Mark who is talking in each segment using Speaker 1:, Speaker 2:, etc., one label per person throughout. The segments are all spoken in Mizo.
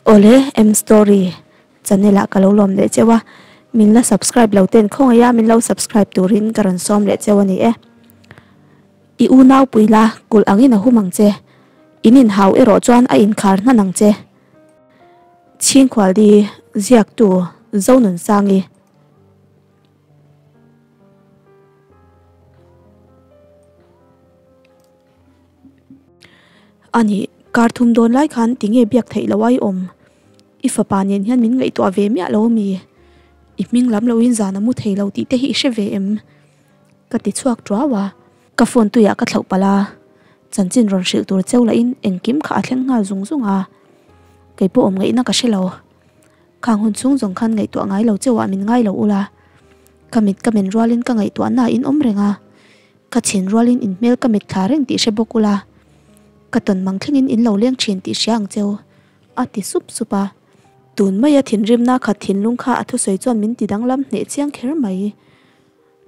Speaker 1: Awle M story channel ah ka lo lawm leh cheu a, min la subscribe lo ten khawngaih a min lo subscribe turin ka rawn sawm leh cheu a ni e. I unau pui la kulh angin a hum ang che, in inhau erawh chuan a inkhar hnan ang che. Chhingkhualdi ziaktu Zonunsangi. A nih, kar thum dawn lai khan tinge biak theih loh a i awm? I fapa nen hian min ngaihtuah ve miah lo ami? I hming lam loin zan a mu thei lo tih te hi i hre ve em? Ka ti chhuak tuau a. Ka phone tuiah ka thlauh palh a, chanchin rawn hrilh tur cheu lahin engkim kha a thleng nghal zung zung a. Kei pawh awm ngaihna ka hre lo. Khang hun chhung zawng khan ngaihtuah ngai lo cheuah min ngai lo ula. Ka mit ka men rualin ka ngaihtuahna a inawm reng a. Ka chhin rualin in hmel ka mit thla reng tih hre bawk ula, ka tawn mang thlengin in lo leng thin tih hria ang cheu, a ti sup sup a. Tun maia thinrimna khat thinlung kha a thusawi chuan min ti danglam hneh chiang kher mai.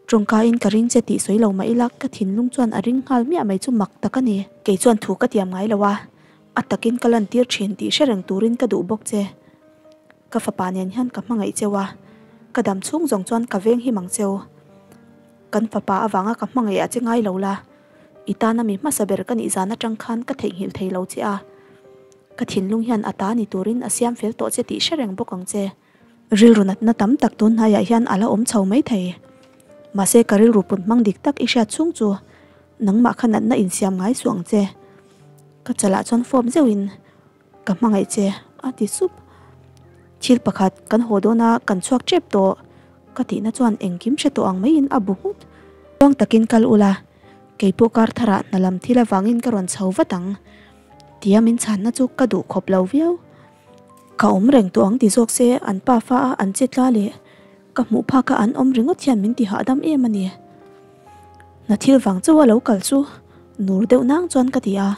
Speaker 1: Tawngkain ka ring che tih sawi lo mah ila ka thinlung chuan a ring nghal miah mai chu mak tak a ni. Kei chuan thu ka tiam ngai lo a, a takin ka lantir thin tih hre reng turin ka duh bawk che. Ka fapa nen hian ka hmangaih cheu a, ka dam chhung zawng chuan ka veng him ang cheu. Kan fapa avanga ka hmangaih a che ngai lo la, i tana mi hmasa ber ka nih zan atang khan ka theihnghilh thei lo che a. Ka thinlung hian a ta ni turin a siam fel tawh che tih hre reng bawk ang che. Rilru natna tam tak tun hnaiah hian a la awm chho mai thei. Mahse ka rilru put hmang dik tak i hriat chhung chu nangmah kha natna insiam ngai suh ang che. Ka chalah chuan fawp zeuhin. Ka hmangaih che, a ti sup. Thil pakhat kan haw dawn a, kan chhuak tep tawh, ka tihna chuan engkim hre tawh ang maiin a bu nghut. Tluang takin kal ula, keipawh kar tharah hna lam thil avangin ka rawn chho vat ang, tia min chhanna chu ka duh khawp lo viau. Ka awm reng tawh ang ti zawk se an pa fa a an che tla leh ka hmuh phak a an awm ringawt hian min ti hahdam em a ni. Hna thil vang chauh a lo kal chu nur deuh nang chuan ka ti a.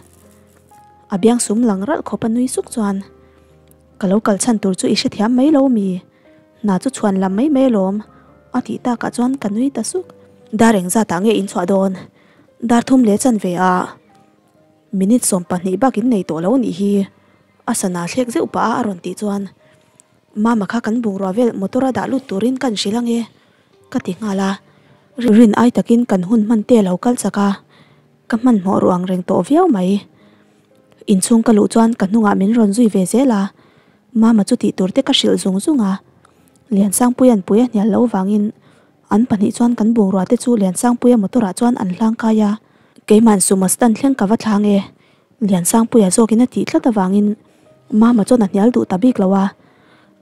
Speaker 1: A biang sum lang ralh khawp a nui suk chuan, Ka lo kal chhan tur chu i hrethiam mai lo mi? Hna chu chhuan lam mai mai alawm, a tih takah chuan ka nui ta suk. Dar engzatah nge in chhuah dawn? Dar thum leh chan ve a, minute 12 bak in nei tawh lo nih hi, a sana thlek zeuh pah a a rawn tih chuan, Mama kha kan bungrua vel motor a dah lut turin kan hrilh ange, ka ti nghal a. Rin ai takin kan hun hman te lo kal chak a. Ka hmanhmawh ruang reng tawh viau mai. Inchhung ka luh chuan ka hnungah min rawn zui ve zel a, Mama chu tih tur te ka hrilh zung zung a. Liansangpuia'n pui a hnial loh vangin an pahnih chuan kan bungrua te chu Liansangpuia motor ah chuan an hlang kai a. Keima'n sumo stand thleng ka va thlang e, Liansangpuia zawkin a tih tlat avangin Mama chuan a hnial duh ta bik lo a.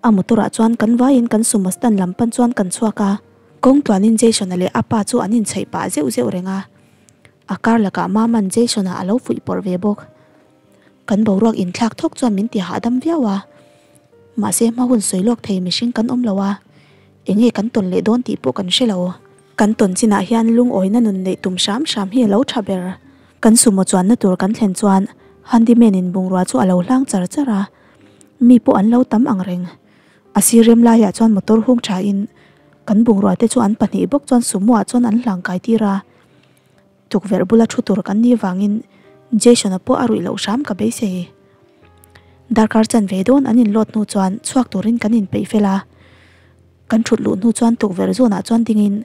Speaker 1: A motor ah chuan kan vaiin kan sumo stand lam pan chuan kan chhuak a. Kawng tluanin Jason-a leh a pa chu an inchheih pah zeuh zeuh reng a. A kar lakah Maman Jason-a a lo fuih pawrh ve bawk. Kan boruak inthlak thawk chuan min ti hahdam viau a. Mahse hma hun sawi lawk thei mihring kan awm lo a, enge kan tawn leh dawn tih pawh kan hre lo. Kan tawn chinah hian lungawina nun neih tum hram hram hi a lo tha ber. Kan sumo chuanna tur kan thlen chuan handyman-in bungrua chu a lo hlang char char a, mi pawh an lo tam ang reng. A sir rem laiah chuan motor hung thain kan bungrua te chu an pahnih bawk chuan sumo-ah chuan an hlang kai tir a. Tukverh bula thu tur kan nih vangin Jason-a pawh a ruih loh hram ka beisei. Darkar chanve dawn an inlawt hnu chuan chhuak turin kan inpeih fel a. Kan thut luh hnu chuan tukverh zawnah chuan dingin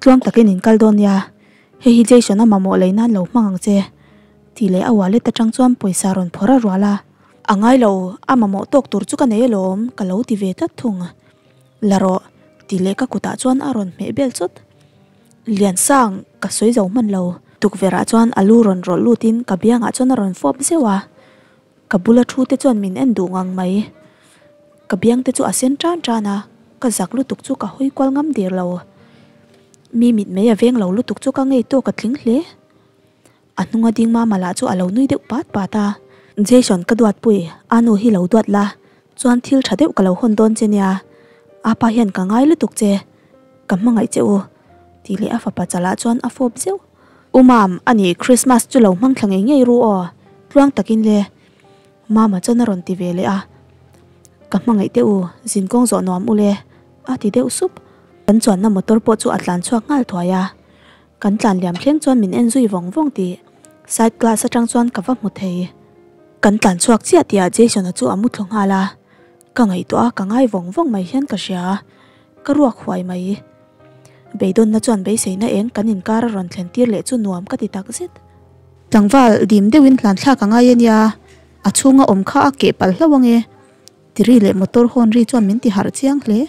Speaker 1: tluang takin in kal dawn nia, hei hi Jason-a mamawh lei nan lo hmang ang che tih leh a wallet atang chuan pawisa rawn phawrh a rual a. A ngai lo, a mamawh tawk tur chu ka nei alawm ka lo ti ve tlat thung. La rawh tih leh ka kutah chuan a rawn hmeh bel chawt. Liansang, ka sawi zo hman lo. Tukverh ah chuan a lu rawn rawlh lutin ka biangah chuan a rawn fawp zeuh a. Ka bula thu te chuan min en duh ngang mai. Ka biang te chu a sen tan tan a, ka zak lutuk chu ka hawi kual ngam der lo. Mi mit mei a veng lo lutuk chu ka ngei tawk a tling hle. A hnunga ding mama lah chu a lo nui deuh pat pat a. Jason ka duatpui, a nu hi lo duat la, chuan thil tha deuh ka lo hawn dawn che nia. Apa hian ka ngai lutuk che, ka hmangaih che u, tih leh a fapa chalah chuan a fawp zeuh. U Mam, a nih Christmas chu lo hmang thla ngei ngei ru aw, tluang takin le. Mama chuan a rawn ti ve leh a. Ka hmangaih teh u, zinkawng zawh nuam u le, a ti deuh sup. Kan chuanna motor pawh chu a tlan chhuak nghal thuai a. Kan tlan liam thleng chuan min en zui vawng vawng tih side glass atang chuan ka va hmu thei. Kan tlan chhuak chiah tihah Jason-a chu a mu thlu nghal a, ka ngaihtuah a ka ngai vawng vawng mai hian ka hria, ka ruak huai mai. Beidawnna chuan beiseina eng kan inkar a rawn thlen tir leh chu nuam ka ti tak zet. Tlangval dim deuhin hlan thlak a ngai a nia, a chhunga awm kha a keh palh hlauh ange. Tiri leh motor hawn ri chuan min ti harh chiang hle.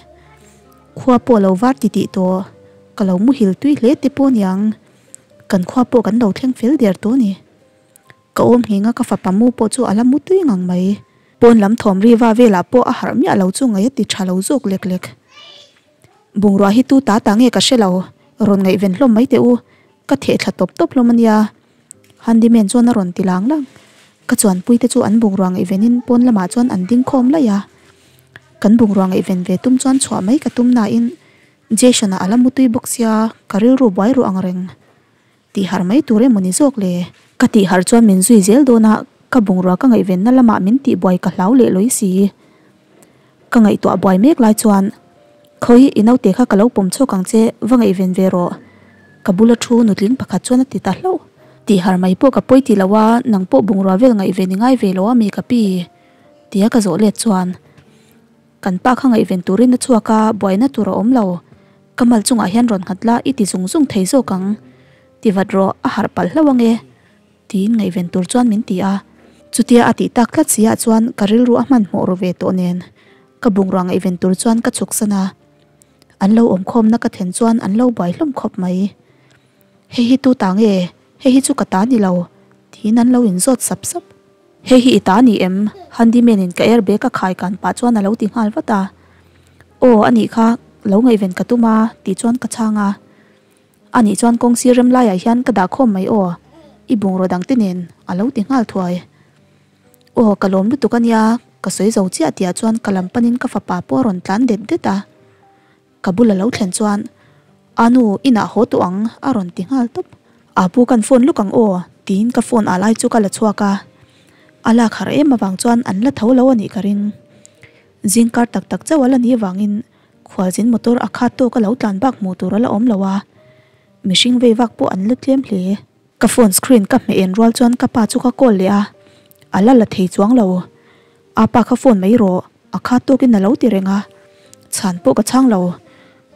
Speaker 1: Khua pawh lo var ti tih tawh, ka lo muhil tui hle te pawh niang. Kan khua pawh kan lo thleng fel der tawh a ni. Ka awm ngheng a ka fapa mu pawh chu a la mu tui ngang mai. Pawn lam thawm ri va velah pawh a harh miah lo chu ngaih a ti tha lo zawk lek lek. Bungrua hi tu ta ta nge ka hre lo, rawn ngaihven hlawm mai teh u, ka theh thla tawp tawp hlawm a nia. Handyman chuan a rawn ti lang lang. Ka chuanpui te chu an bungrua ngaihvenin pawn lamah chuan an ding khawm laih a. Kan bungrua ngaihven ve tum chuan chhuah mai ka tum nain Jason-a a la mu tui bawk sia ka rilru buai ruh ang reng. Tih harh mai tur emaw ni zawk le? Ka tih harh chuan min zui zel dawn a, ka bungrua ka ngaihvenna lamah min tih buai ka hlau leh lawi si. Ka ngaihtuah buai mek lai chuan, Khawi, i naute kha ka lo pawm chhuak ang che, va ngaihven ve rawh. Ka bula thu nutling pakhat chuan a ti ta hlauh. Tih harh mai pawh ka pawi ti lo a, nang pawh bungrua vel ngaihven i ngai ve lo a mi ka pi? Tia ka zawh let chuan, Kan pa kha ngaihven turin a chhuak a, buaina tur a awm lo. Ka mal chungah hian rawn nghat la i ti zung zung thei zawk ang. Ti vat rawh, a harh palh hlauh ange. Tiin ngaihven tur chuan min ti a. Chutia a tih tak tlat si ah chuan ka rilru a hmanhmawh ru ve tawh nen ka bungrua ngaihven tur chuan ka chhuk san a. An lo awmkhawmna ka thlen chuan an lo buai hlawm khawp mai. Hei hi tu ta nge? Hei hi chu ka ta ni lo. Tiin an lo inzawt sap sap. Hei hi i ta ni em? Handyman in ka airbag a khai kan pah chuan a lo ti nghal vat a. Aw a nih kha, lo ngaihven ka tum a tih chuan ka chhang a. A nih chuan kawng sir rem laiah hian ka dah khawm mai aw, i bungraw dang te nen a lo ti nghal thuai. Aw ka lawm lutuk a nia, ka sawi zo chiah tihah chuan ka lam panin ka fapa pawh a rawn tlan det det a. Ka bula lo thlen chuan, A nu, inah haw tawh ang, a rawn ti nghal tawp. A pu kan phone luk ang aw, tiin ka phone ah lai chu ka la chhuak a. A lak harh em avang chuan an la tho lo a nih ka ring. Zing kar tak tak chauh a la nih avangin khualzin motor a khat tawk a lo tlan bak hmuh tur a la awm lo a, mihring vei vak pawh an la tlem hle. Ka phone screen ka hmeh en rual chuan ka pa chu ka call leh a, a la la thei chuang lo. A pa kha phone mai rawh, a khat tawkin a lo ti reng a, chhan pawh ka chhang lo.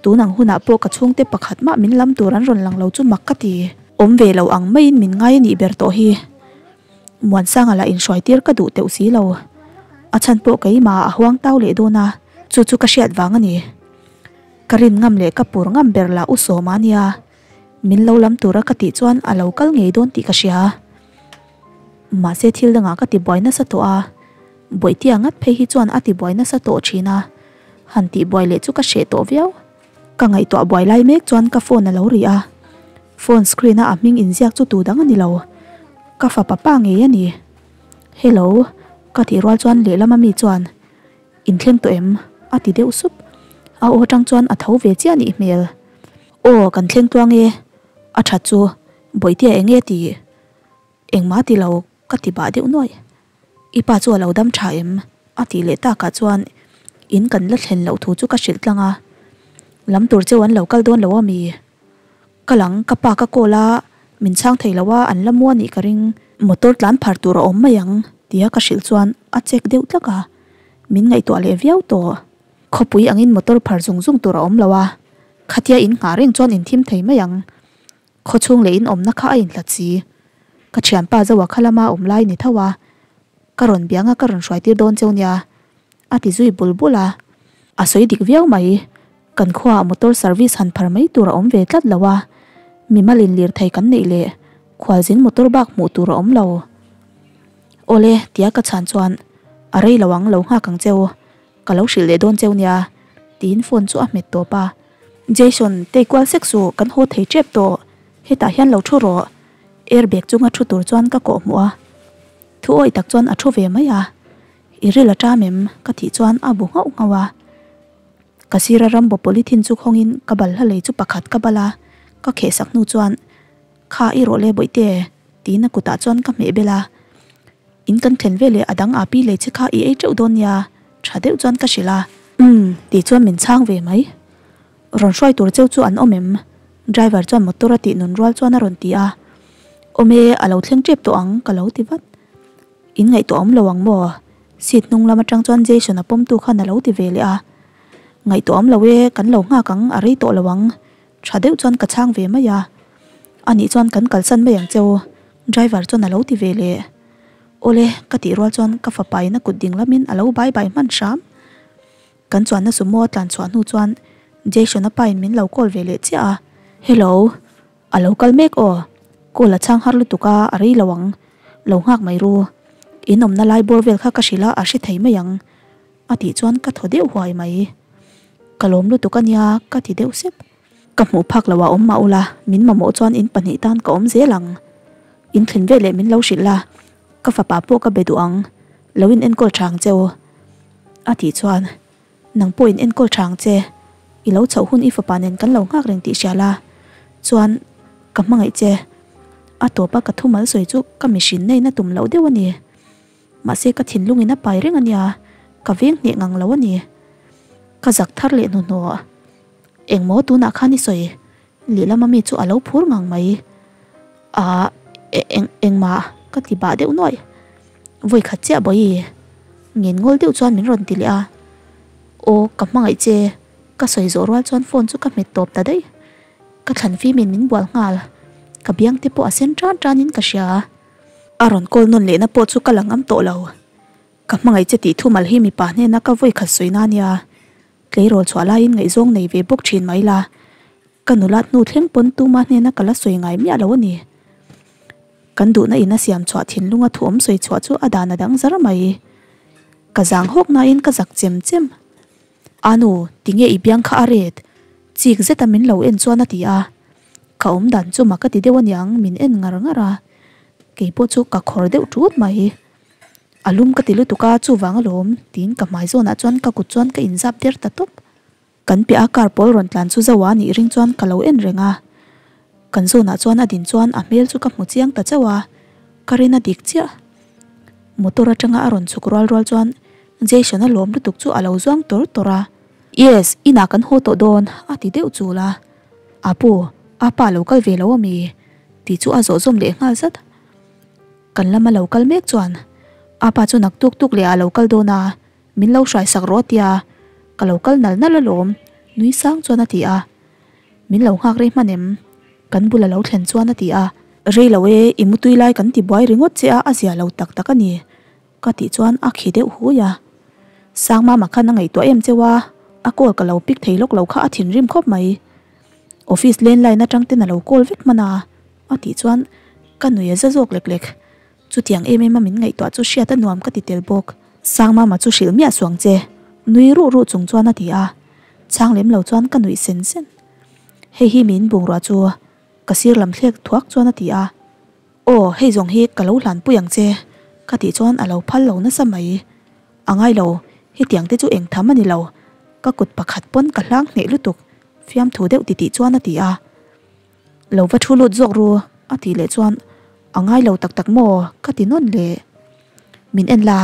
Speaker 1: Tun ang hunah pawh ka chhungte pakhat mah min lam tur an rawn lang lo chu mak ka ti. Awm ve lo ang maiin min ngai a nih ber tawh hi. Muansanga lah inhruai tir ka duh teuh si lo. A chhan pawh keimah a huang tau leh dawn a, chu chu ka hriat vang a ni. Ka rin ngam leh ka pur ngam ber lah u Sawma nia. Min lo lam tura ka tih chuan a lo kal ngei dawn tih ka hria. Mahse thil dangah ka tibuai nasa tawh a, Bawihtea ngat phei hi chuan a tibuai nasa tawh thin a, han tihbuai leh chu ka hreh tawh viau. Ka ngaihtuah buai lai mek chuan ka phone a lo ri a, phone screen a a hming inziak chu tu dang a ni lo, ka fapa pa ngei a ni. Hello, ka tih rual chuan lehlam ami chuan Inthleng tawh em? a ti deuh sup. A aw atang chuan a tho ve chiah nih hmel. Aw, kan thleng tluang e. A that chu, Bawihtea eng nge tih? Engmah ti lo, ka ti bah deuh nuaih. I pa chu a lo dam tha em? a tih leh takah chuan in kan la thlen loh thu chu ka hrilh tlang a. Lam tur cheu an lo kal dawn lo a mi? Ka lang, ka pa ka call a, min chhang thei lo a, an la mua nih ka ring. Motor tlan phar tur a awm mai ang, tia ka hrilh chuan a check deuh tlak a, min ngaihtuah leh viau tawh. Khawpui angin motor phar zung zung tur a awm lo a, khatia in nghah reng chuan in thim thei mai ang. Khawchhung leh in awmna kha a inhlat si. Ka thianpa Zoa kha lama awm lai ni tho a, ka rawn biang a ka rawn hruai tir dawn cheu nia, a ti zui bul bul a. A sawi dik viau mai, kan khuaah motor service han phar mai tur a awm ve tlat lo a, mimal in lirthei kan neih leh khualzin motor bak hmuh tur a awm lo. Awle, tia ka chhan chuan, A rei lo ang, lo nghak ang cheu. Ka lo hrilh leh dawn cheu nia, tiin phone chu a hmet tawp a. Jason, tei kual sek suh, kan haw thei tep tawh. Hetah hian lo thu rawh. Airbag chunga thu tur chuan ka kawh hmuh a. Thu awih tak chuan a thu ve mai a. I ril a ṭam em? ka tih chuan a bu nghauh nghauh a. Ka sira rambo polythene chu khawngin ka balhla lei chu pakhat ka bal a, ka kheh sak hnu chuan, Kha i rawh le bawihte, tiin a kutah chuan ka hmeh bel a. In kan thlen veleh a dang api lei che kha i ei teuh dawn nia, tha deuh chuan ka hrilh a. Umm, tih chuan min chhang ve mai. Rawn hruai tur cheu chu an awm em? Driver chuan motor a tih nun rual chuan a rawn ti a. Awm e, a lo thleng tep tawh ang, ka lo ti vat. In ngaihtuah awm lo ang maw? Seat hnung lam atang chuan Jason a pawmtu khan a lo ti ve leh a. Ngaihtuah awm lo e, kan lo nghak ang, a rei tawh lo ang. Tha deuh chuan ka chhang ve mai a. Anih chuan kan kalsan mai ang cheu, driver chuan a lo ti ve leh. Awle, ka tih rual chuan ka fapa in a kut ding lamin a lo bai bai hman hram. Kan chuanna sumo a tlan chhuah hnu chuan Jason a pa in min lo call ve leh chiah a. Hello, a lo kal mek aw, call a chhang har lutuk a, a rei lo ang, lo nghak mai ru. In awmna lai bawr vel kha ka hrilh a, a hre thei mai ang, a tih chuan ka thaw deuh huai mai. Ka lawm lutuk a nia, ka ti deuh sep. Ka hmuh phak lo a awm mah ula, min mamawh chuan in pahnih tan ka awm zel ang. In thlen veleh min lo hrilh la, ka fapa pawh ka be duh ang, lo in enkawl tha ang che u. A tih chuan, Nang pawh in enkawl tha ang che, i lo chhoh hun i fapa nen kan lo nghak reng tih hria la, chuan ka hmangaih che. A tawpa ka thumal sawi chu ka mihrin na in a tum loh deuh a ni. Mahse ka thinlungin a pai reng a nia, ka veng hneh ngang lo a ni. Ka zak thar leh hnuhnawh. Engmaw tunah khan i sawi? Lehlam ami chu a lo phur ngang mai. Ahh eng engmah ka ti bah deuh nuaih. Vawi khat chiah bawi ngen ngawl deuh chuan min rawn ti leh a. Aw ka hmangaih che ka sawi zawh rual chuan phone chu ka hmet tawp ta daih. Ka thlan fimin min bual nghal. Ka biang te pawh a sen tan tan in ka hria. A rawn call nawn lehna pawh chu ka la ngam tawh lo. Ka hmangaih che tih thumal hi mipa hnena ka vawi khat sawi na nia. Tleirawl chhuah laiin ngaihzawng nei ve bawk thin mai la, ka nulat hnu thleng pawn tuma hnena ka la sawi ngai miah lo a ni. Kan duhna in a siam chhuah thinlunga thuawm sawi chhuah chu a dan a dang zar mai. Ka zang hawk nain ka zak chem chem. A nu, tinge i biang kha a ret? Chik zeta min lo en chuan a ti a. Ka awm dan chu mak a ti deuh aniang min en ngar ngar a. Keipawh chu ka khawr deuh tut mai. A lum ka ti lutuk a, chuvang alawm, tiin ka hmai zawnah chuan ka kut chuan ka inzap der ta tawp. Kan piah a car pawl rawn tlan chu Zoa nih ring chuan ka lo en reng a. Kan zawnah chuan a din chuan a hmel chu ka hmu chiang ta chauh a, ka rin a dik chiah. Motor atanga a rawn chhuk rual rual chuan Jason a lawm lutuk chu a lo zuang tawr tawr a. Yes, inah kan haw tawh dawn, a ti deuh chul a. Apu, apa lo kal ve lo ami? tih chu a zawh zawm leh nghal zat. Kan lama lo kal mek chuan apa chu nak tuk tuk leh ah lo kal dawn a, min lo hrai sak rawh tia ka lo kal nal nal alawm nui sang chuan a ti a. Min lo nghak rei hman em? Kan bula lo thlen chuan a ti a. Rei lo e, i mutui lai kan ti buai ringawt che a, a zia lo tak tak a ni ka tih chuan a khi deuh hui a. Sangmama khan a ngaihtuah em cheu a, a call ka lo pick thei lawk lo kha a thinrim khawp mai. Office landline atang ten a lo call vek hman a. A tih chuan ka nui a za zawk lek lek. Chutiang em em a min ngaihtuah chu hriat a nuam ka ti tel bawk. Sangmama chu hrilh miah suang che, nui ruh ruh chung chuan a ti a. Chhang lem lo chuan ka nuih sen sen. Hei hi min bungrua chu ka sir lam thlek thuak chuan a ti a. Aw, hei zawng hi ka lo hlanpui ang che, ka tih chuan a lo phal lo nasa mai. A ngai lo, hetiang te chu eng tham a ni lo. Ka kut pakhat pawn ka hlang hneh lutuk, fiamthu deuh titih chuan a ti a. Lo va thu lut zawk ru a tih leh chuan a ngai lo tak tak maw ka ti nawn leh. Min en la,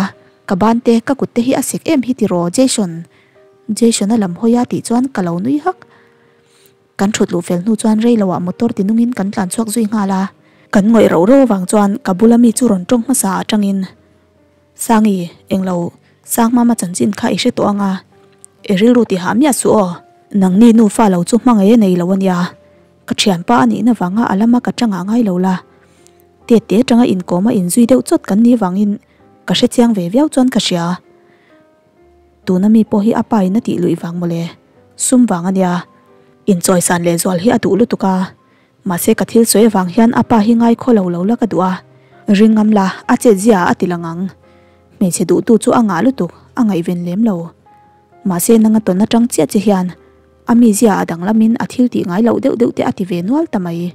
Speaker 1: ka ban te ka kut te hi a sek em hi tiraw Jason? Jason a lam hawi a tih chuan ka lo nui hak. Kan thut luh fel hnu chuan rei loah motor ti nungin kan tlan chhuak zui nghal a. Kan ngawih rauh rauh avang chuan ka bula mi chu rawn tawng hmasa atangin Sangi, englo, Sangmama chanchin kha i hre tawh ang a, i rilru ti hah miah suh aw. Nangni nufa lo chu hmangaih a nei lo a nia, ka thianpa a nihna vanga a lama ka tangah ngai lo la. Tete atanga inkawm a inzui deuh chawt kan nih vangin ka hre chiang ve viau chuan ka hria. Tuna mi pawh hi a pa in a tih luih vang mawle, sum vang a nia. Inchawisan lehzual hi a duh lutuk a. Mahse ka thil sawi avang hian a pa hi ngai khaw lo lo la ka duh a, ring ngam la, a chet zia a ti lang ang. Hmeichhe duhtu chu a ngah lutuk, a ngaihven lem lo. Mahse nanga tawn atang chiah che hian a mizia a danglamin a thil tih ngai loh deuh deuh te a ti ve nual ta mai.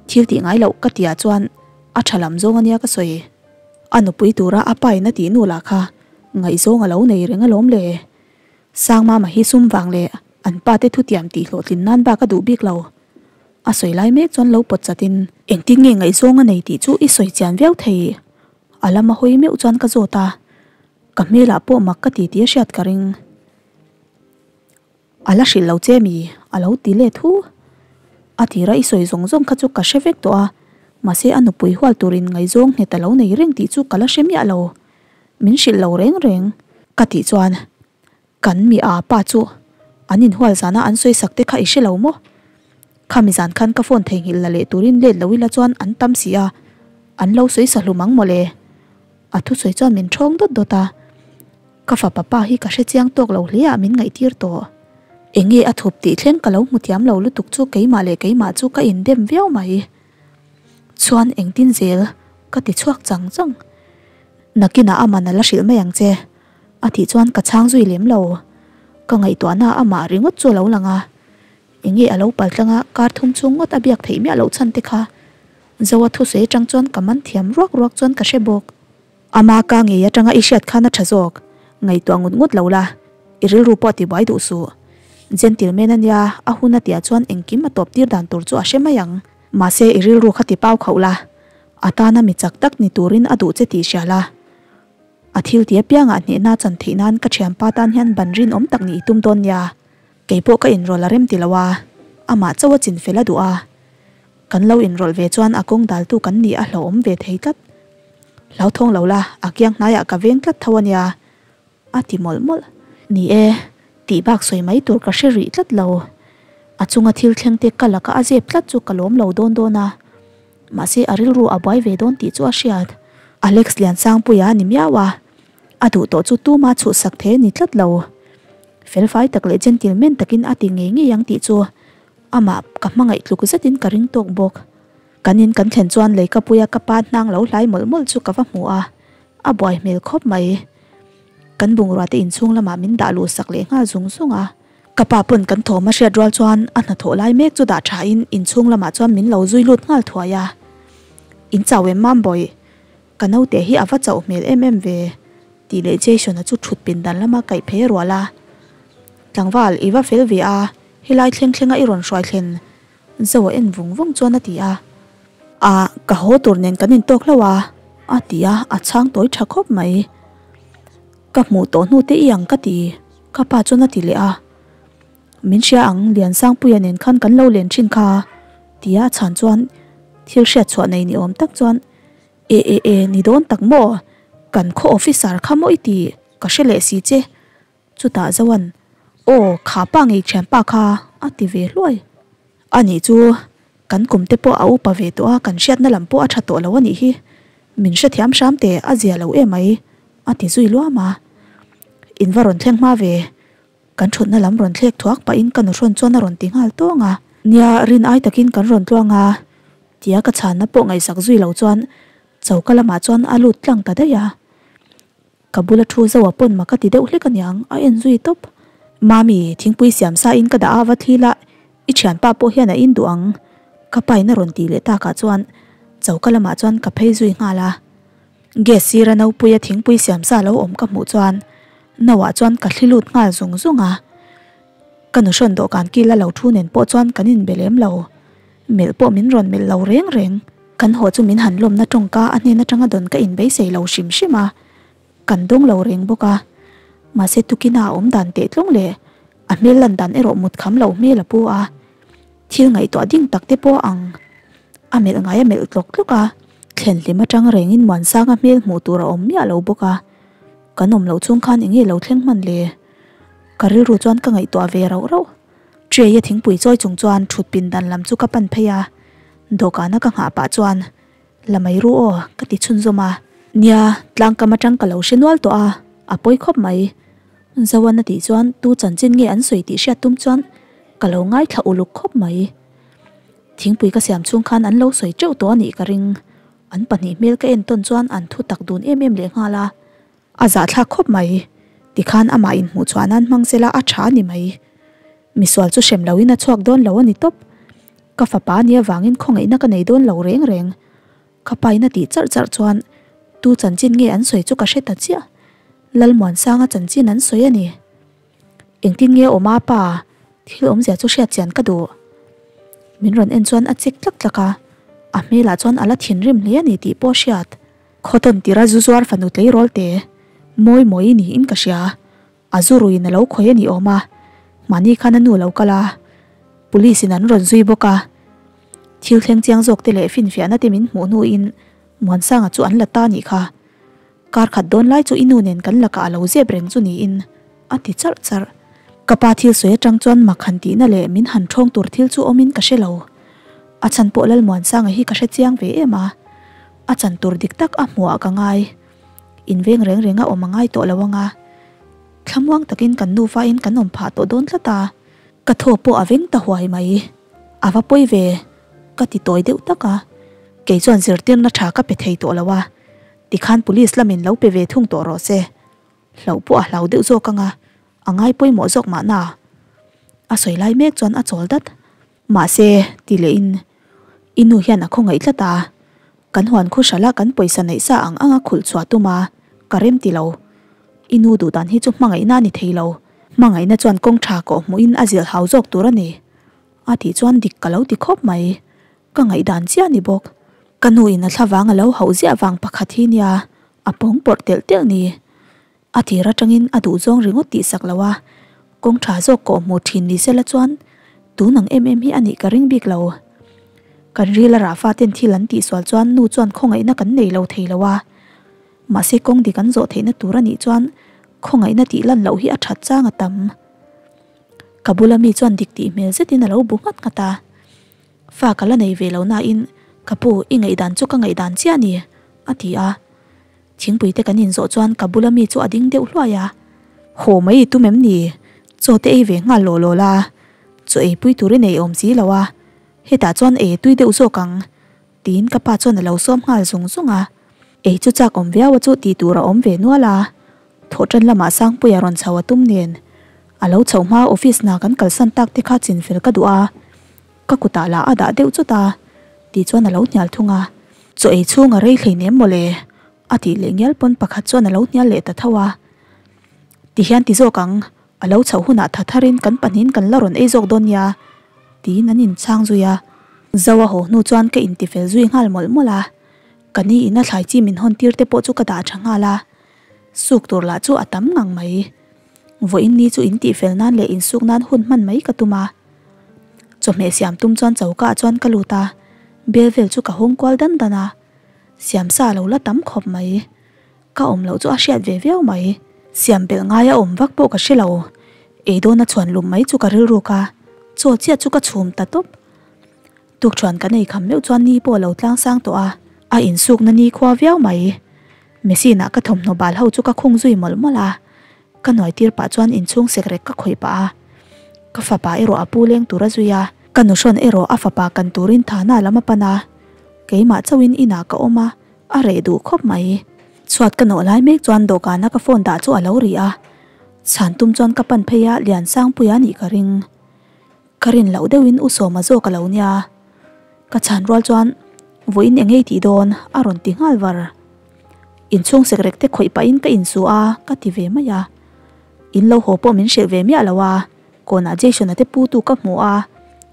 Speaker 1: Thil tih ngai loh ka tihah chuan a tha lam zawng ania ka sawi. A nupui tura a pa in a tih nu lah kha ngaihzawng a lo nei reng alawm le. Sangmama hi sum vang leh an pa te thutiam tih hlawhtlin nan bak a duh bik lo. A sawi lai mek chuan lo pawt chat in. Engtin nge ngaihzawng a nei tih chu i sawi chian viau thei. A lama hawi meuh chuan ka zawt a, ka hmelah pawh mak ka ti tih a hriat ka ring. A la hrilh lo che mi? A lo ti let hu. A tira i sawi zawng zawng kha chu ka hre vek tawh a. Mahse a nupui hual turin ngaihzawng nghet a lo nei reng tih chu ka la hre miah lo. Min hrilh lo reng reng. Ka tih chuan kan mi a pa chu an inhual zana an sawi sak te kha i hre lo maw? Khami zan khan ka phone theihnghilh la leh turin let lo ila chuan an tam si a, an lo sawi sa hlum ang mawle. A thusawi chuan min thawng dawt dawt a. Ka fapa pa hi ka hre chiang tawk lo hle ah min ngaihtir tawh. Enge a thup tih thleng ka lo hmu thiam lo lutuk chu keimah leh keimah chu ka indem viau mai. Chuan engtin zel ka ti chhuak chang chang. Nakinah aman a la hrilh mai ang che. A tih chuan ka chhang zui lem lo. Ka ngaihtuahna amah ringawt chu a lo lang a. Enge a lo pal tlang a kar thum chhung ngawt a biak theih miah loh chhan te kha. Zoa thusawi atang chuan ka man thiam ruak ruak chuan ka hre bawk. Ama ka ngei atanga i hriat khan a tha zawk. Ngaihtuah ngut ngut lo la, i rilru pawh tibuai duh suh. Gentleman a nia, a hun a tia chuan engkim a tawp tir dan tur chu a hre mai ang. Mahse i rilru kha ti pau khauh la, a tana mi chak tak ni turin a duh che tih hria la. A thil ti apiangah hnehna chan theih nan ka thianpa tan hian ban rinawm tak nih i tum dawn nia. Kei pawh ka inrawlh a rem ti lo a, amah chauh a chinfel a duh a. Kan lo inrawlh ve chuan a kawng daltu kan nih a hlauhawm ve thei tlat. Hlauthawng lo la, a kiang hnaiah ka veng tlat tho a nia, a ti mawlh mawlh. Ni e, tih bak sawi mai tur ka hre rih tlat lo. A chunga thil thleng te ka laka a zep tlat chu ka lawm lo dawn dawn a. Mahse a rilru a buai ve dawn tih chu a hriat. Alex Liansangpuia a ni miau a, a duh tawh chu tuma chhuhsak thei a ni tlat lo. Felfai tak leh gentleman takin a ti ngei ngei ang tih chu amah ka hmangaih tluk zetin ka ring tawk bawk. Kan in kan thlen chuan leikapuia ka pa hnang lo hlai mawlh mawlh chu ka va hmu a, a buai hmel khawp mai. Kan bungrua te inchhung lamah min dah luh sak leh nghal zung zung a. Ka pa pawn kan thawm a hriat rual chuan a hnathawh lai mek chu dah tha in inchhung lamah chuan min lo zui lut nghal thuai a. In chau em mam bawih? Ka naute hi a va chauh hmel em em ve tih leh Jason-a chu thut pindan lama kaih phei a rual a. Tlangval, i va fel ve a, helai thleng thlenga i rawn hruai thlen Zo a en vung vung chuan a ti a. A, ka haw tur nen kan intawk hlauh a, a ti a, a chhang tawi tha khawp mai. Ka hmuh tawh hnu te i ang ka ti, ka pa chuan a ti leh a. Min hria ang, Liansangpuia nen khan kan lo len thin kha, tia a chhan chuan thil hriat chhuah nei ni awm tak chuan, E e e, ni dawn tak maw? Kan khaw officer kha maw i ti, ka hre leh si che. Chutah Zoan, Aw, kha pa ngei thianpa kha, a ti ve hluai. A nih chu, kan kum te pawh a upa ve tawh a, kan hriatna lam pawh a tha tawh lo a nih hi. Min hrethiam hram teh, a zia lo emai, a ti zui luam a. In va rawn thleng hma ve, kan thutna lam rawn thlek thuak pahin ka nuhrawn chuan a rawn ti nghal tawng a. Nia, rin ai takin kan rawn tluang a, tia ka chhanna pawh ngaihsak zui lo chuan choka lamah chuan a lut tlang ta daih a. Ka bula thu Zoa pawn mak a ti deuh hlek aniang, a en zui tawp. Mami, thingpui siam sa in ka dah a va thli la, i thianpa pawh hian a in duh ang. Ka pa in a rawn tih leh takah chuan choka lamah chuan ka phei zui nghal a. Gas sira nopuia thingpui siam sa lo awm ka hmuh chuan no ah chuan ka thli lut nghal zung zung a. Ka nuhrawn dawhkan kil a lo thu nen pawh chuan kan inbe lem lo. Melh pawh min rawn melh lo reng reng. Kan haw chu min han lawmna tawngka a hnen atanga dawn ka inbeisei lo hrim hrim a, kan dawng lo reng bawk a. Mahse tukina a awm dan teh tlawng leh a hmel lan dan erawh mut kham lo hmel a pu a. Thil ngaihtuah ding tak te pawh ang. A melh ngai a melh tlawk tlawk a, thlen hlim atang rengin Muansanga hmel hmuh tur a awm miah lo bawk a. Kan awm loh chung khan enge lo thleng hman le? Ka rilru chuan ka ngaihtuah ve rauh rauh. Tray a thingpui chawi chung chuan thut pindan lam chu ka pan phei a, dawhkana ka nghah pah chuan, La mai ru aw, ka ti chhunzawm a. Nia, tlangkam atang ka lo hre nual tawh a, a pawi khawp mai. Zoan a tih chuan tu chanchin nge an sawi tih hriat tum chuan ka lo ngaithla uluk khawp mai. Thingpui ka siam chhung khan an lo sawi teuh tawh a nih ka ring. An pahnih hmel ka en tawn chuan an thu tak dun em em leh nghal a. A zahthlak khawp mai. Tikhan amah inhmuh chhuah nan hmang sela a tha a ni mai. Misual chu hrem loin a chhuak dawn lo a ni tawp. Ka fapa a nih avangin khawngaihna ka nei dawn lo reng reng. Ka pain a tih charh charh chuan tu chanchin nge an sawi chu ka hre ta chiah. Lalmuansanga chanchin an sawi a ni. Engtin nge awm a pa? Thil awmzia chu hriat chian ka duh. Min rawn en chuan a chik tlak tlak a, a hmelah chuan a la thinrim hle a ni tih pawh hriat. Khawtawn tira zu zuar fanu tleirawl te mawi mawi niin ka hria. A zu ruiin a lo khawi a ni awm a, mahni khan a nu lo kal a, police in an rawn zui bawk a. Thil thleng chiang zawk te leh finfiahna te min hmuh hnuin Muansanga chu an la ta nih kha. Kar khat dawn lai chu i nu nen kan lakah a lo zep reng chu niin a ti charh charh. Ka pa thil sawi atang chuan mak han tihna leh min han thawng tur thil chu awmin ka hre lo. A chhan pawh Lalmuansanga hi ka hre chiang ve em a, a chan tur dik tak a hmuhah ka ngai. Inveng reng reng a awm a ngai tawh lo anga. Thlamuang takin kan nufa in kan awm phah tawh dawn tlat a, ka thaw pawh a veng ta huai mai. A va pawi ve, ka ti tawi deuh tak a. Kei chuan zirtirna tha ka pe thei tawh lo a, tikhan police lamin lo pe ve thung tawh rawh se. Hlauh pawh a hlau deuh zawk anga, a ngai pawimawh zawk mahna. A sawi lai mek chuan a chawl dat. Mahse, ti lehin i nu hian a khawngaih tlat a, kan huan khu hrala kan pawisa neih sa ang anga khulh chhuah tum a, ka rem ti lo. I nu duh dan hi chu hmangaihna a ni thei lo, hmangaihna chuan kawng tha kawh hmuhin a zilh hau zawk tur a ni. A tih chuan dik ka lo ti khawp mai, ka ngaihdan chiah a ni bawk. Ka nu in a thlavang a lo hauh ziah vang pakhat hi nia a pawng pawrh telh telh ni. A tir atangin a duhzawng ringawt tihsak lo a, kawng tha zawk kawh hmuh thin ni sela chuan tun ang em em hi a nih ka ring bik lo. Kan ril a rah faten thil an tihsual chuan nu chuan khawngaihna kan nei lo thei lo a, mahse kawng dik an zawh theihna tur a nih chuan khawngaihna tih lan loh hi a that chang a tam. Ka bula mi chuan dik tih hmel zetin a lo bu nghat nghat a, Fa ka la nei ve lo nain ka pu i ngaihdan chu ka ngaihdan chiah a ni a ti a. Thingpui te kan inzawh chuan ka bula mi chu a ding deuh hluai a. Haw mai i tum em ni? Chaw te ei ve nghal lawh lawh la, chaw ei pui tur i nei awm si lo a, hetah chuan ei a tui deuh zawk ang, tiin ka pa chuan a lo sawm nghal zung zung a. Ei chu chak awm viau a chu tih tur a awm ve nual a, thawhtan lamah Sangpuia rawn chho a tum nen a lo chhoh hma office hna kan kalsan tak te kha chinfel ka duh a. Ka kutah lah a dah deuh chawt a, tih chuan a lo hnial thung a. Chaw ei chhung a rei hleinem mawle, a tih leh ngial pawn pakhat chuan a lo hnial leh ta tho a. Ti hian ti zawk ang, a lo chhoh hunah tha tharin kan pahnihin kan la rawn ei zawk dawn nia, tiin an inchhang zui a. Zo a haw hnu chuan ka intifel zui nghal mawlh mawlh a, ka ni ina thlai chi min hawn tir te pawh chu ka dah tha nghal a, suk tur lah chu a tam ngang mai. Vawiin ni chu intihfel nan leh insuk nan hun hman mai ka tum a. Chawhmeh siam tum chuan choka ah chuan ka lut a, bel vel chu ka hawng kual dan dan a, siam sa lo la tam khawp mai. Ka awm loh chu a hriat ve viau mai. Siam belh ngai a awm vak pawh ka hre lo, ei dawna chhuan lum mai chu ka rilruk a, chaw chiah chu ka chhum ta tawp. Tukṭhuan kan ei kham meuh chuan ni pawh a lo tlang sang tawh a, a insukna ni khua viau mai. Machine ah ka thawmhnaw bal ho chu ka khung zui mawlh mawlh a, Ka nuai tir pah chuan inchhung sek rek ka khawih pah a, ka fapa erawh a pu leng tur a zui a, ka nuhrawn erawh a fapa kan turin thana lam a pan a, keimah chauhin inah ka awm a, a reh duh khawp mai. Chhuat ka nawh lai mek chuan dawhkana ka phone dah chu a lo ri a, chhan tum chuan ka pan phei a Liansangpuia nih ka ring. Ka rin loh deuhin U Sawma zawk a lo nia. Ka chhan rual chuan vawiin eng ei tih dawn a rawn ti nghal var. Inchhung sekrek te khawih pahin ka insu a ka ti ve mai a. In lo haw pawh min hrilh ve miah lo a, kawnah Jason-a te pu tu ka hmu a,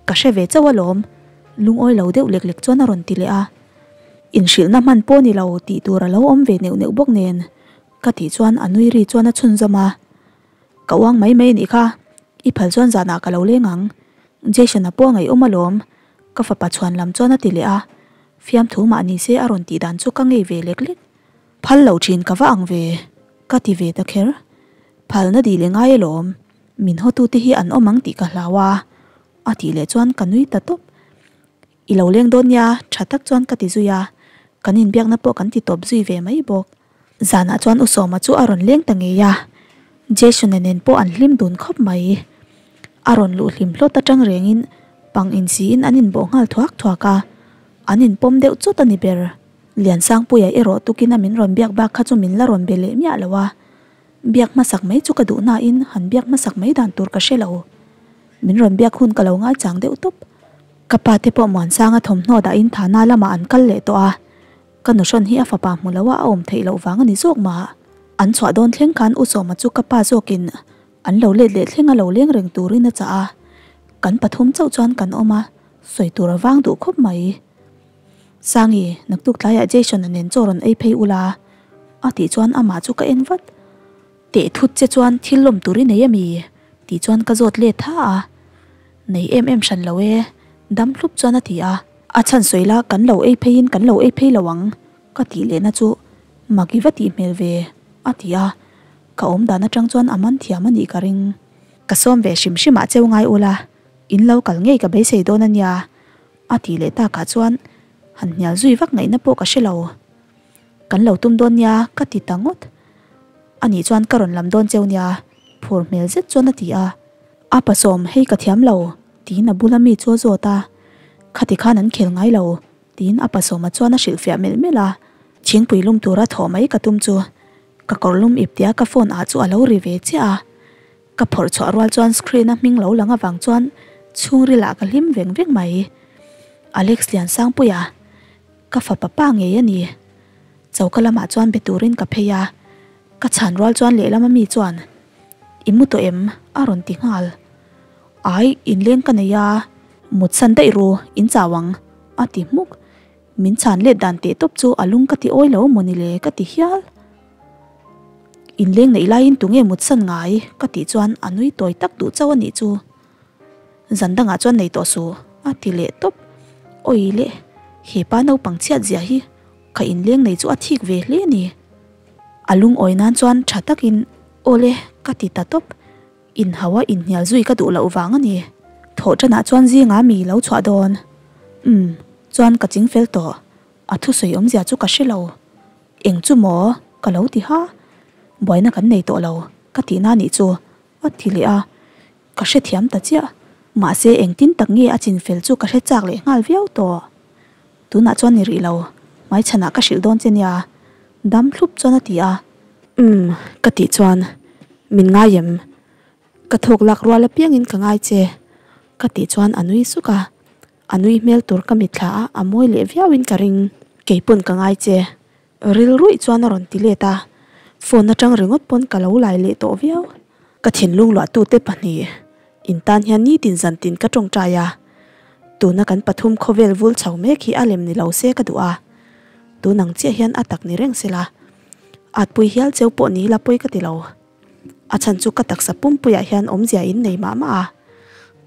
Speaker 1: ka hre ve chauh alawm. Lungawi lo deuh lek lek chuan a rawn ti leh a. Inhrilhna hman pawh ni lo tih tur a lo awm ve neuh neuh bawk nen ka tih chuan a nui ri chuan a chhunzawm a. Ka uang mai mai anih kha, i phal chuan zanah ka lo leng ang. Jason-a pawh a ngaihawm alawm, ka fapa chhuan lam chuan a ti leh a. Fiamthu mah ni se a rawn tih dan chu ka ngei ve lek lek. Phal lo thin ka va ang ve, ka ti ve ta kher. Phalna dih leh ngai alawm, min hawtute hi an awm ang tih ka hlau a, a tih leh chuan ka nui ta tawp. I lo leng dawn nia, tha tak chuan ka ti zui a, kan inbiakna pawh kan ti tawp zui ve mai bawk. Zanah chuan U Sawma chu a rawn leng ta ngei a, Jason-a nen pawh an hlim dun khawp mai. A rawn luh hlim hlawt atang rengin pang insiin an inbawh nghal thuak thuak a, an inpawm deuh chawt a ni ber. Liansangpuia erawh tukin a min rawn biak bak kha chu min la rawn be leh miah lo a, biak hmasak mai chu ka duh nain han biak hmasak mai dan tur ka hre lo. Min rawn biak hun ka lo ngaichang deuh tawp. Ka pa te pawh Muansanga thawmhnaw dahin Thana lamah an kal leh tawh a, Ka nuhrawn hi a fapa hmu lo a a awm theih loh vang a ni zawk mah. An chhuah dawn thleng khan U Sawma chu ka pa zawkin an lo let leh thleng a lo leng reng turin a chah a. Kan pathum chauh chuan kan awm a, sawi tur a vang duh khawp mai. Sangi, naktuk tlaiah Jason-a nen chaw rawn ei phei ula a tih chuan amah chu ka en vat. Teh thut che chuan thil lawm tur i nei a mi? tih chuan ka zawt let tha a. Nei em em hran lo e, dam hlup chuan a ti a. A chhan sawi la kan lo ei pheiin kan lo ei phei lo ang ka tih lehna chu mak i va tih hmel ve a ti a, ka awm dan atang chuan a man thiam a nih ka ring. Ka sawm ve hrim hrim ah cheu ngai ula, in lo kal ngei ka beisei dawn a nia a tih leh takah chuan han hnial zui vak ngaihna pawh ka hre lo. Kan lo tum dawn nia ka ti ta ngawt. A nih chuan ka rawn lam dawn cheu nia phur hmel zet chuan a ti a. A pasawm hei ka thiam lo tiin a bula mi chu a zawt a, Khati khan an khel ngai lo tiin a pasawma chuan a hrilhfiah melh melh a. Thingpui lum tura thawh mai ka tum chu ka kawr lum ip tia ka phone ah chu a lo ri ve chiah a. Ka phawrh chhuah rual chuan screen a hming lo lang avang chuan chhungril ah ka hlim veng veng mai. Alex Liansangpuia ka fapa pa ngei a ni. Choka lamah chuan be turin ka phei a, ka chhan rual chuan lehlam ami chuan, I mu tawh em? a rawn ti nghal. Ai, inleng ka nei a, mutsan daih ru, in chau ang, a ti hmuk. Min chhan let dan teh tawp chu a lung ka ti awi lo maw ni le ka ti hial. Inleng neih laiin tunge mutsan ngai? ka tih chuan a nui tawi tak duh chauh a nih chu. Zan dangah chuan nei tawh suh, a ti leh tawp. Awi le, hepa naupang chhiat zia hi ka inleng nei chu a thik ve hle a ni. A lungawi nan chuan tha takin aw le ka ti ta tawp. Inhau a inhnial zui ka duh loh vang a ni. Thawh tanah chuan zingah mi lo chhuah dawn. Umm, chuan ka ching fel tawh. A thusawi awmzia chu ka hre lo. Eng chu maw? ka lo ti ha. Buaina kan nei tawh lo ka tihna nih chu a ti leh a. Ka hrethiam ta chiah. Mahse engtin tak nge a chinfel chu ka hre chak leh nghal viau tawh. Tunah chuan ni rih lo, hmaichhanah ka hrilh dawn che nia, dam thlup chuan a ti a. Umm, ka tih chuan min ngai em? Ka thawk lak rual apiangin ka ngai che, ka tih chuan a nui suk a. A nui hmel tur ka mitthla a, a mawi leh viauin ka ring. Keipawn ka ngai che, Rilruih chuan a rawn ti let a, phone atang ringawt pawn ka lo lai leh tawh viau. Ka thinlung luahtute pahnih in tan hian nitin zantin ka tawngtai a, tuna kan pathum khawvel vul chho mek hi a lem ni lo se ka duh a, tun ang chiah hian a tak ni reng sela, atpui hial cheu pawh ni la pawi ka ti lo. A chhan chu ka taksa pumpuiah hian awmzia in nei mah mah a,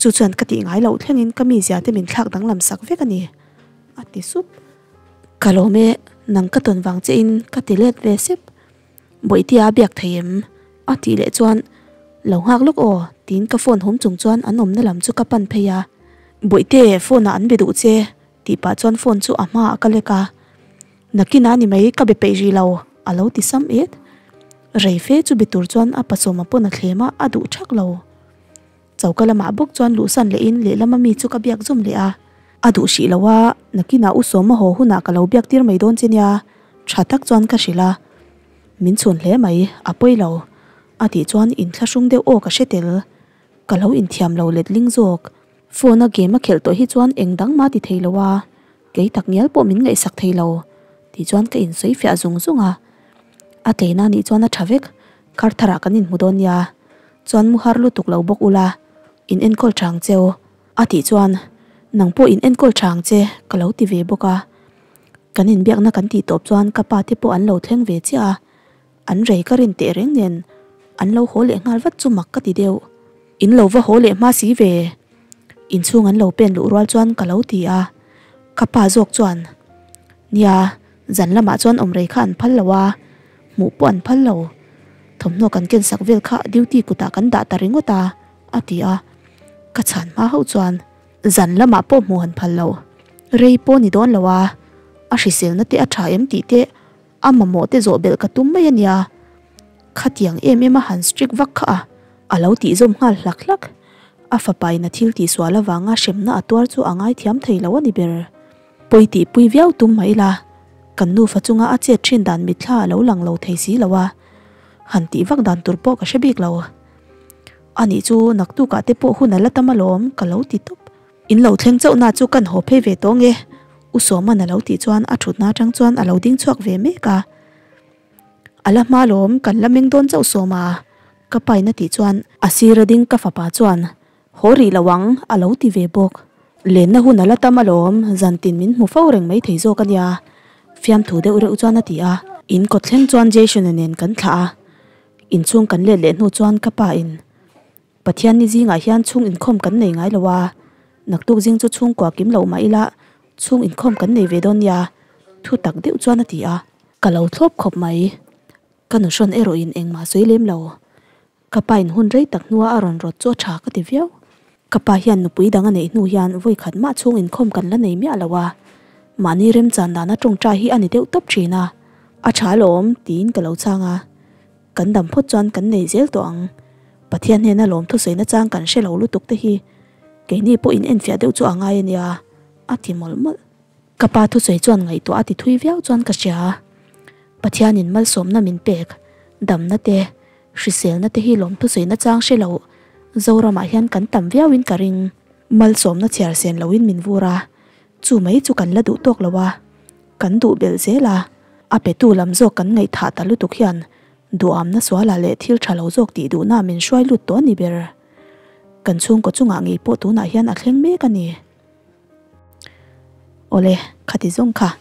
Speaker 1: chu chuan ka tih ngai loh thlengin ka mizia te min thlak danglam sak vek a ni, a ti sup. Ka lawm e, nang ka tawn vang che in ka ti let ve sep. Bawihtea a biak thei em? A tih leh chuan, Lo nghak lawk aw, tiin ka phone hum chung chuan an awmna lam chu ka pan phei a. Bawihte, phone ah an be duh che, tih pah chuan phone chu a hmaah ka lek a. Nakinah ni mai ka be peih rih lo, a lo ti sam et. Rei fe chu be tur chuan a pasawma pawn a thlem a, a duh thak lo. Choka lamah bawk chuan luhsan lehin lehlama mi chu ka biak zawm leh a. A duh hrih lo a, nakinah u Sawma haw hunah ka lo biak tir mai dawn che nia, tha tak chuan ka hrilh a. Min chhun hle mai, a pawi lo. A tih chuan inthlahrung deuh aw ka hre tel. Ka lo inthiam lo letling zawk. Phone a game a khelh tawh hi chuan eng dang mah ti thei lo a, kei tak ngial pawh min ngaihsak thei lo. Tih chuan ka insawi fiah zung zung a. A tleina nih chuan a tha vek, kar tharah kan inhmu dawn nia. Chuan mu har lutuk lo bawk ula, in enkawl tha ang cheu. A tih chuan, Nang pawh in enkawl tha ang che, ka lo ti ve bawk a. Kan inbiakna kan tih tawp chuan ka pa te pawh an lo thleng ve chiah a, an rei ka rin teh reng nen an lo haw leh nghal vat chu mak ka ti deuh. In lo va haw leh hma si ve. Inchhung an lo pen luh rual chuan ka lo ti a, ka pa zawk chuan, Nia, zan lamah chuan awm rei kha an phal lo a, hmuh pawh an phal lo. Thawmhnaw kan ken sak vel kha duty kutah kan dah ta ringawt a, a ti a. Ka chhan hma hauh chuan zan lamah pawh hmuh han phal lo. Rei pawh ni dawn lo a, a hriselna te a tha em tih te a mamawh te zawh belh ka tum mai a nia. Khatiang em em a han strict vak kha a, a lo tih zawm nghal hlak hlak. A fapa in a thil tihsual avanga hremna a tuar chu a ngaithiam thei lo a ni ber. Pawi tihpui viau tum mah ila, kan nufa chunga a chet thin dan mitthla a lo lang lo thei si lo a, han tih vak dan tur pawh ka hre bik lo. Anih chu naktukah te pawh hun a la tam alawm ka lo ti tawp. In lo thleng chauhna chu kan haw phei ve tawh nge? U Sawman a lo tih chuan a thutna atang chuan a lo ding chhuak ve mek a. A la hma lawm kan la meng dawn chauh Sawma ka pain a tih chuan a sir a ding ka fapa chuan Haw rih lo ang, a lo ti ve bawk. Lenna hun a la tam alawm, zantin min hmu fo reng mai thei zawk a nia, fiamthu deuh reuh chuan a ti a. In kawt thleng chuan Jason-a nen kan thlah a, inchhung kan let leh hnu chuan ka pa in, Pathian ni zingah hian chhung inkhawm kan nei ngai lo a, naktuk zing chu chhungkua kim loh mah ila, Chhung inkhawm kan nei ve dawn nia, thu tak deuh chuan a ti a. Ka lo thlawp khawp mai. Ka nu hrawn erawhin engmah sawi lem lo. Ka pa in hun rei tak hnua a rawn rawt chu a tha ka ti viau. Ka pa hian nupui dang a neih hnu hian vawi khat mah chhung inkhawm kan la nei miah lo a, mahni remchan dana tawngtai hi a ni deuh tawp thin a. A tha alawm tiin ka lo chhang a, kan dam phawt chuan kan nei zel tawh ang. Pathian hnena lawm thusawi nachang kan hre lo lutuk te hi keini pawh in enfiah deuh chu a ngai a nia, a ti mawlh mawlh. Ka pa thusawi chuan ngaihtuah a ti thui viau chuan ka hria. Pathianin malsawmna min pek, damna te, hriselna te hi lawm thusawi nachang hre lo Zoramah hian kan tam viauin ka ring. Malsawmna chhiar sen loin min vur a, chu mai chu kan la duh tawk lo a, kan duh belh zel a, a petu lam zawk kan ngaihthah ta lutuk hian duhamna sualah leh thil tha lo zawk tih duhna min hruai lut tawh a ni ber. Kan chhungkaw chungah ngei pawh tunah hian a thleng mek a ni. Awle, khati zawng kha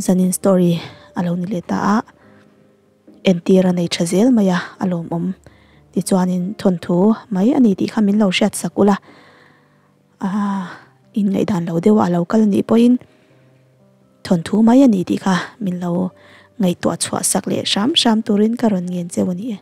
Speaker 1: zanin story a lo ni leh ta a, entir a nei tha zel mai a, a lawmawm. Tichuanin thawnthu mai a ni tih kha min lo hriat sak ula, aaa inngaihdan lo deuh a lo kal a nih pawhin thawnthu mai a ni tih kha min lo ngaihtuah chhuah sak leh hram hram turin ka rawn ngen cheu a ni e.